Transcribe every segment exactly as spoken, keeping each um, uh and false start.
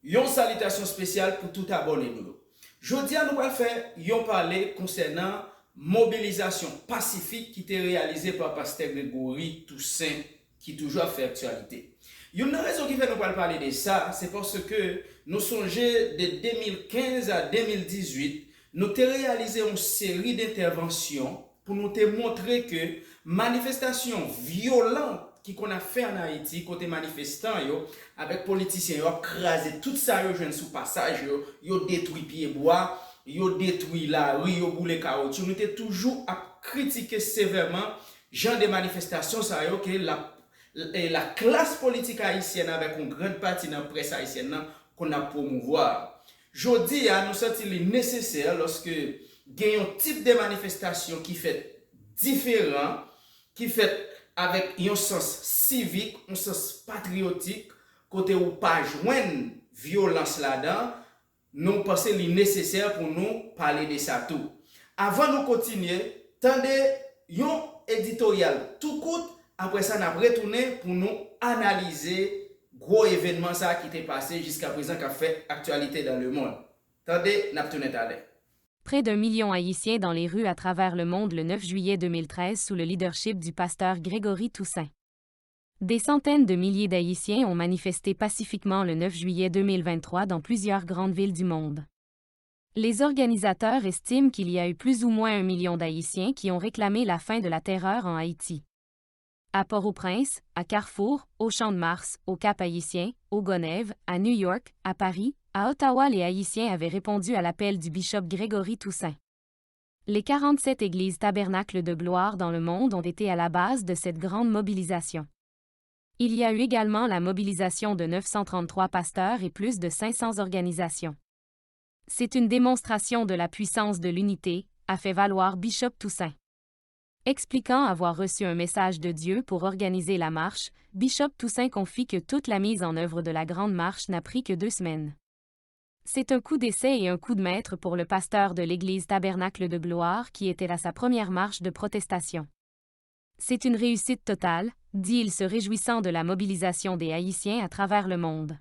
Yon salitasyon espesyal pou tout abòne nou yo. Jodi a, nou pral fè yon pale konsènan mobilizasyon pasifik ki te reyalize pa Pastè Gregory Toussaint, ki toujou ap fè aktyalite. Youn nan rezon ki fè nou pral pale de sa, se paske nou sonje de de mil kenz a de mil dizuit, nou te reyalize yon seri de entèvansyon pou nou te montre ke manifestasyon vyolan ki konn ap fè ann Ayiti, kote manifestan yo avèk politisyen yo ap kraze tout sa yo jwenn sou pasaj yo, yo detwi pyebwa, yo detwi lari, yo boule kawotchou, nou te toujou ap kritike sevèman jan de manifestasyon sa yo ke la, e la klas politik ayisyèn avèk yon gran pati nan près ayisyèn nan konn ap pwomouvwa. Jodi a, nou santi li nesesè lòske gen yon tip de manifestasyon ki fèt diferan, ki fèt avèk yon sans sivik, yon sans patriyotik, kote ou pa jwenn vyolans ladan, nou panse li nesesè pou nou pale de sa tou. Avan nou kontinye, tande yon editoryal tou kout, apre sa n ap retounen pou nou analize gwo evènman sa a ki te pase jiskaprezan k ap fè aktyalite dans le monde. Tande, n ap tounen talè. Près d'un million Haïtiens dans les rues à travers le monde le neuf juillet deux mille treize sous le leadership du pasteur Grégory Toussaint. Des centaines de milliers d'Haïtiens ont manifesté pacifiquement le neuf juillet deux mille vingt-trois dans plusieurs grandes villes du monde. Les organisateurs estiment qu'il y a eu plus ou moins un million d'Haïtiens qui ont réclamé la fin de la terreur en Haïti. À Port-au-Prince, à Carrefour, au Champ de Mars, au Cap-Haïtien, au Gonaives, à New York, à Paris, à Ottawa, les Haïtiens avaient répondu à l'appel du bishop Grégory Toussaint. Les quarante-sept églises tabernacles de gloire dans le monde ont été à la base de cette grande mobilisation. Il y a eu également la mobilisation de neuf cent trente-trois pasteurs et plus de cinq cents organisations. C'est une démonstration de la puissance de l'unité, a fait valoir Bishop Toussaint. Expliquant avoir reçu un message de Dieu pour organiser la marche, Bishop Toussaint confie que toute la mise en œuvre de la Grande Marche n'a pris que deux semaines. C'est un coup d'essai et un coup de maître pour le pasteur de l'église Tabernacle de Gloire qui était à sa première marche de protestation. C'est une réussite totale, dit-il, se réjouissant de la mobilisation des Haïtiens à travers le monde.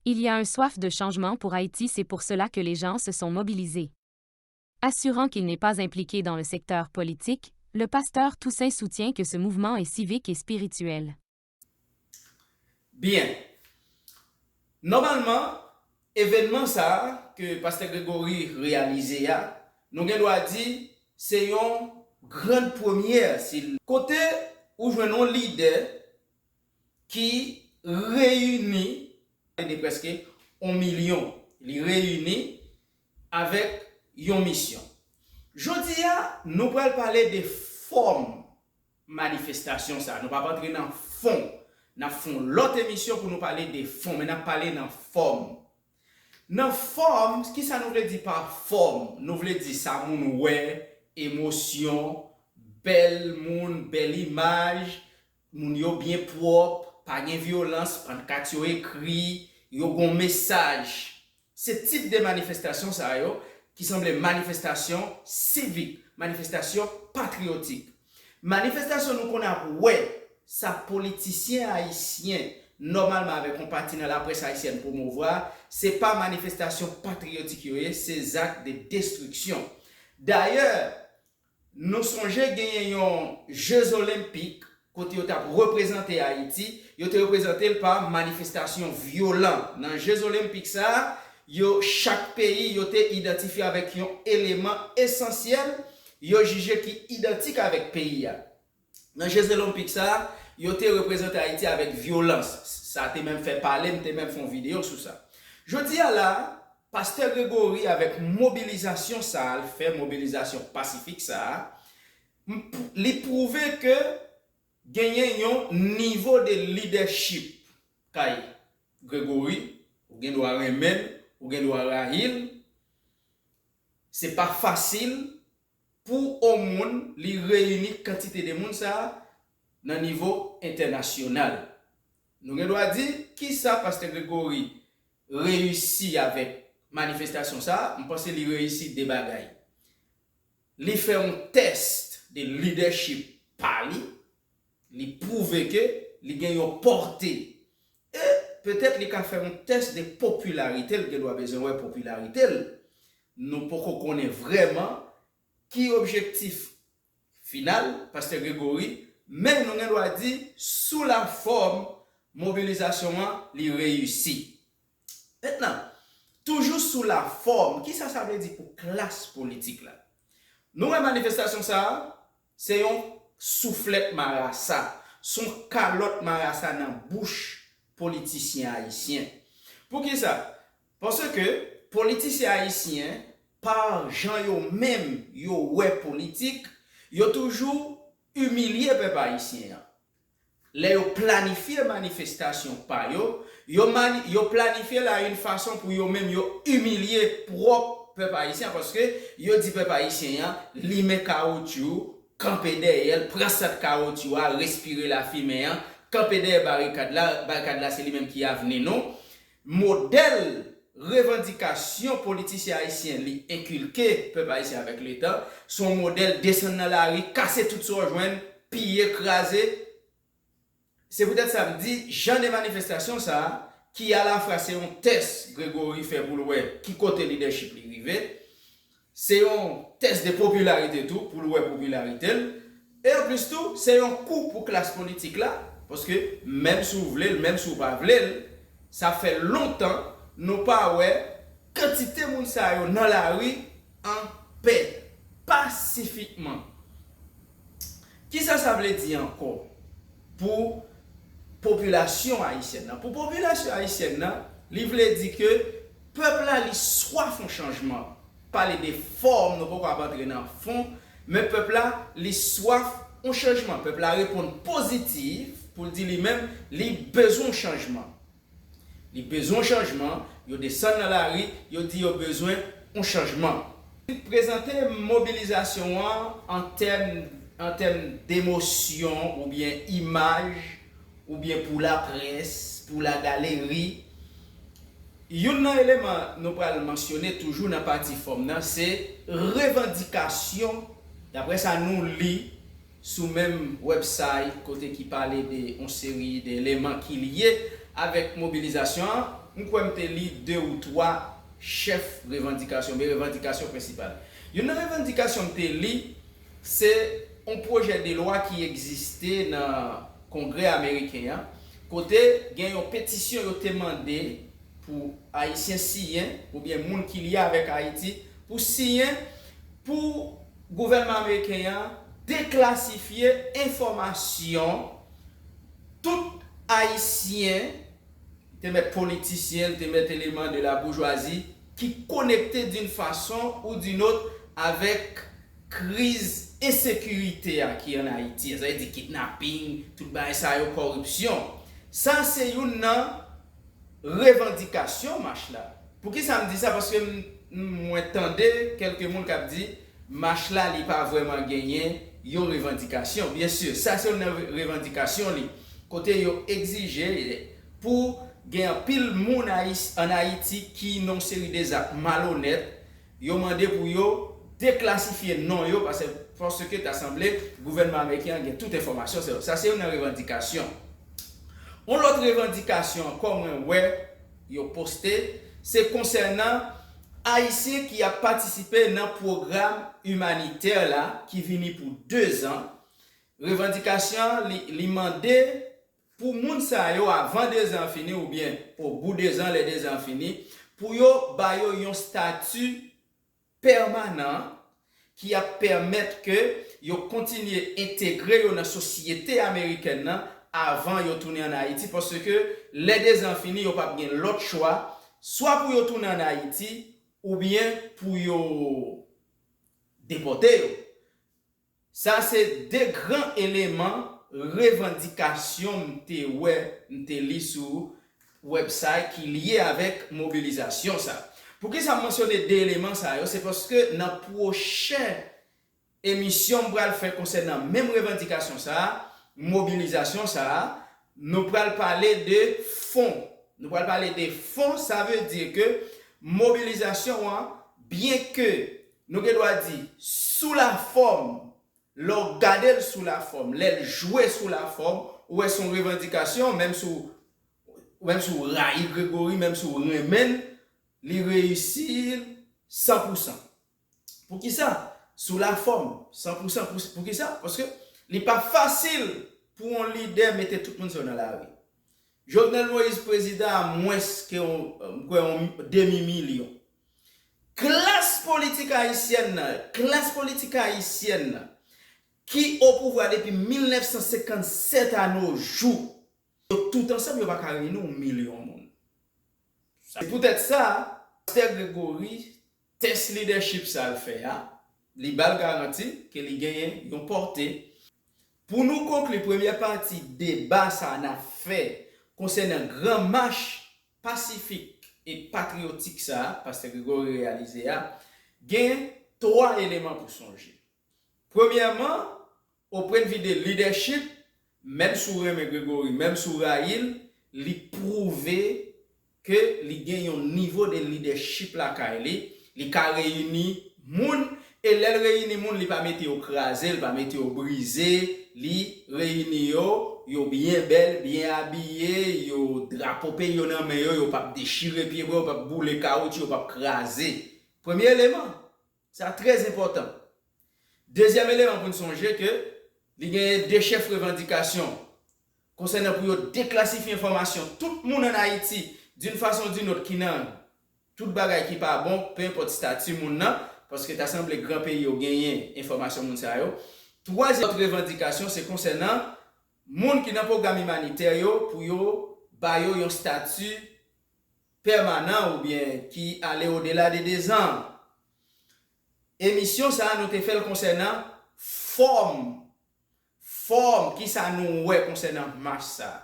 Il y a un soif de changement pour Haïti, c'est pour cela que les gens se sont mobilisés. Assurant qu'il n'est pas impliqué dans le secteur politique, le pasteur Toussaint soutient que ce mouvement est civique et spirituel. Byen. Nòmalman, evènman sa a ke pastè Gregory reyalize a, nou gen dwa di se yon grann premyè. Si kote ou jwenn yon lidè ki reyini de prèske yon milyon, li reyini avèk yon misyon. Jodi a, nou pral pale de fòm manifestasyon sa a. Nou p ap antre nan fon. N ap fè yon lòt emisyon pou nou pale de fon, men n ap pale nan fòm. Nan fòm, kisa nou vle di pa fòm? Nou vle di sa moun wè, emosyon, bèl moun, bèl imaj, moun yo byen pwòp, pa gen vyolans, pannkat yo ekri, yo gon mesaj. Se tip de manifestasyon sa yo ki sanble manifestasyon sivik, manifestasyon patriyotik. Manifestasyon nou konn ap wè sa politisyen ayisyen nòmalman avèk yon pati nan laprès ayisyèn pwomouvwa, se pa manifestasyon patriyotik yo ye, se zak de destriksyon. Dayè, nou sonje genyen yon Jeux Olympiques kote yo t ap reprezante Ayiti, yo te reprezante l pa manifestasyon vyolan. Nan Jeux Olympiques sa a, yo, chak peyi, yo te idantifye avèk yon eleman esansyèl yo jije ki idantik avèk peyi a. Nan Jeux Olympiques sa a, yo te reprezante Ayiti avèk vyolans. Sa te menm fè pale, m te menm fè yon videyo sou sa. Jodi a la a, pastè Gregory avèk mobilizasyon sa a l fè, mobilizasyon pasifik sa a, m p-, li pwouve ke genyen yon nivo de lidèchip kay Gregory, ou gen dwa renmen l, ou gen dwa rayi l. Se pa fasil pou yon moun li reyini kantite de moun sa a nan nivo entènasyonal. Nou gen dwa di, kisa pastè Gregory reyisi avèk manifestasyon sa a? M panse li reyisi de bagay. Li fè yon tès de lidèchip pa li, li pwouve ke li gen yon pòte. E Petèt li ka fè yon tès de popilarite l, gen dwa bezwen wè popilarite l. Nou poko konnen vrèman ki objektif final Pastè Gregory, men nou gen dwa di sou la fòm mobilizasyon an li reyisi. Mentnan, toujou sou la fòm, kisa sa vle di pou klas politik la? Nou wè manifestasyon sa a, se yon souflèt marasa, se yon kalòt marasa nan bouch politisyen ayisyen. Poukisa? Paske politisyen ayisyen, pa jan yo menm yo wè politik, yo toujou imilye pèp ayisyen an. Lè yo planifye manifestasyon pa yo, yo, mani, yo planifye la yon fason pou yo menm yo imilye pwòp pèp ayisyen an, paske yo di pèp ayisyen an limen kawotchou, kanpe dèyè l, pran sant kawotchou a, respire lafimen an, kanpe dèyè barikad la, barikad la se li menm ki avni nou. Modèl revandikasyon politisyen ayisyen li enkilke pèp ayisyen avèk letan, se yon modèl desann nan lari, kase tout sa w jwenn, piye, kraze. Se poutèt sa m di, jan de manifestasyon sa a, ki alafwa se yon tès Gregory fè pou l wè ki kote lidèchip li rive, se yon tès de popilarite tou, pou l wè popilarite l. E anplis tou, se yon kou pou klas politik la, paske menm si w vle l, menm si w pa vle l, sa fè lontan nou pa wè kantite moun sa yo nan lari an pè, pasifikman. Kisa sa vle di ankò pou popilasyon ayisyèn nan? Pou popilasyon ayisyèn nan, li vle di ke pèp la li swaf yon chanjman. Pale de fòm, nou poko ap antre nan fon, men pèp la li swaf yon chanjman. Pèp la reponn pozitif pou l di li menm li bezwen yon chanjman. Li bezwen yon chanjman, yo desann nan lari, yo di yo bezwen yon chanjman. Prezante mobilizasyon an an tèm, an tèm demosyon oubyen imaj, oubyen pou laprès, pou lagaleri. Youn nan eleman nou pral mansyone toujou nan pati fòm nan, se revandikasyon, daprè sa nou li sou menm website kote ki pale de yon seri de eleman ki lye avèk mobilizasyon an. M kwè m te li de ou twa chèf revandikasyon, men revandikasyon prensipal. Youn nan revandikasyon m te li, se yon pwojè de lwa ki egziste nan Kongrè ameriken an, kote gen yon petisyon yo te mande pou Ayisyen siyen, oubyen moun ki lye avèk Ayiti, pou siyen pou gouvènman ameriken an deklasifye enfòmasyon tout Ayisyen, te mèt politisyen, te mèt eleman de la boujwazi ki konekte d'une façon ou d'une autre avèk kriz ensekirite a ki ann Ayiti. Sa vle di kidnaping, tout bagay sa yo, kòripsyon. Sa se youn nan revandikasyon mach la. Poukisa m di sa? Paske m, m, mwen tande kèlke moun k ap di mach la li pa vrèman genyen yon revandikasyon. Byen si, sa se youn nan re-, revandikasyon li. Kote yo egzije pou gen anpil moun Ayis-, ann Ayiti ki nan yon seri de zak malonèt, yo mande pou yo deklasifye non yo, paske, paske ta sanble gouvènman ameriken an gen tout enfòmasyon sou yo. Sa se youn nan revandikasyon. Yon lòt revandikasyon ankò mwen wè yo poste, se konsènan Ayisyen ki ap patisipe nan pwogram imanitè la ki vini pou de zan. Revandikasyon an, li, li mande pou moun sa yo, avan de zan fini oubyen o bou de zan, lè de zan fini, pou yo ba yo yon stati pèmanan ki ap pèmèt ke yo kontinye entegre yo nan sosyete amerikèn nan avan yo tounen ann Ayiti, paske lè de zan fini, yo p ap gen lòt chwa, swa pou yo tounen ann Ayiti, oubyen pou yo depòte yo. Sa se de gran eleman revandikasyon m te wè, m te li sou website ki lye avèk mobilizasyon sa. Poukisa m mansyone de eleman sa yo? Se paske nan pwochen emisyon m pral fè konsènan menm revandikasyon sa a, mobilizasyon sa a, nou pral pale de fon. Nou pral pale de fon, sa vle di ke mobilizasyon an, byen ke nou gen dwa di sou la fòm, lè w gade l sou la fòm, lè l jwe sou la fòm, ou wè se yon revandikasyon, menm si w, menm si w rayi Gregory, menm si w renmen l, li reyisi l san pou san. Poukisa? Sou lafòm, san pou san. Pou, poukisa? Paske li pa fasil pou yon lidè mete tout moun sa yo nan lari. Jovenel Moïse prezidan a mwens ke yon, m kwè yon demi milyon. Klas politik ayisyèn nan, klas politik ayisyèn nan, ki o pouvwa depi mil nèf san senkann sèt a no jou, yo tout ansanm, yo pa ka reyini yon milyon moun. Se poutèt sa, Pastè Gregory, tès lidèchip sa l fè a, li ba l garanti ke li genyen yon pòte. Pou nou konkli premyè pati deba sa a n ap fè konsènan gran mach pasifik e patriyotik sa a, Pastè Gregory reyalize a, gen twa eleman pou sonje. Premyèman, o pwennvi de lidèchip, menm si w renmen Gregory, menm si w rayi l, li pwouve ke li gen yon nivo de lidèchip lakay li, li ka reyini moun, e lè l reyini moun, li pa mete yo kraze, li pa mete yo brize, li reyini yo, yo byen bèl, byen abiye, yo drapo peyi yo nan men yo, yo p ap dechire pyebwa, yo p ap boule kawotchou, yo p ap kraze. Premye eleman, sa trè enpòtan. Dezyèm eleman pou n sonje ke li genyen de chèf revandikasyon konsènan pou yo deklasifye enfòmasyon tout moun ann Ayiti, d'une façon ou d'une autre, ki nan tout bagay ki pa bon, pe enpòt stati moun nan, paske ta sanble gran peyi yo genyen enfòmasyon moun sa yo. Twazyèm lòt revandikasyon, se konsènan moun ki nan pwogram imanitè yo, pou yo ba yo yon stati pèmanan oubyen ki ale odela de dezan. Emisyon sa a, nou te fè l konsènan fòm, fòm, kisa nou wè konsènan mach sa a.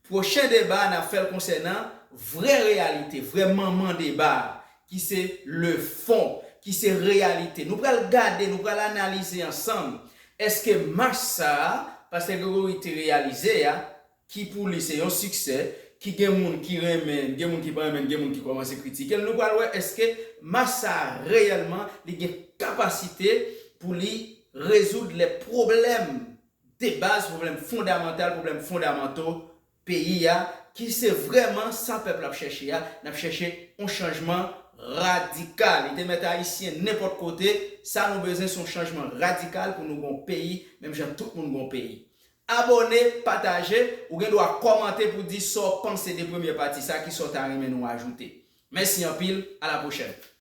Pwochen deba a, n ap fè l konsènan vrè reyalite, vrè manman deba a, ki se le fond, ki se reyalite. Nou pral gade, nou pral analize ansanm, èske mach sa a, Pastè Gregory te reyalize a, ki pou li se yon siksè, ki gen moun ki renmen, gen moun ki pa renmen, gen moun ki kòmanse kritike l. Nou pral wè èske mach sa a reyèlman li gen kapasite pou li rezoud lè pwoblèm de baz, pwoblèm fondamantal, pwoblèm fondamanto peyi a, ki se vrèman sa pèp la ap chèche a. N ap chèche yon chanjman radikal. Li te mèt Ayisyen nenpòt kote, sa nou bezwen se yon chanjman radikal pou nou gen yon peyi, menm jan tout moun gen yon peyi. Abòne, pataje, ou gen dwa kòmante pou di sa w panse de premyè pati sa, kisa w ta renmen nou ajoute. Mèsi anpil, a la pwochèn.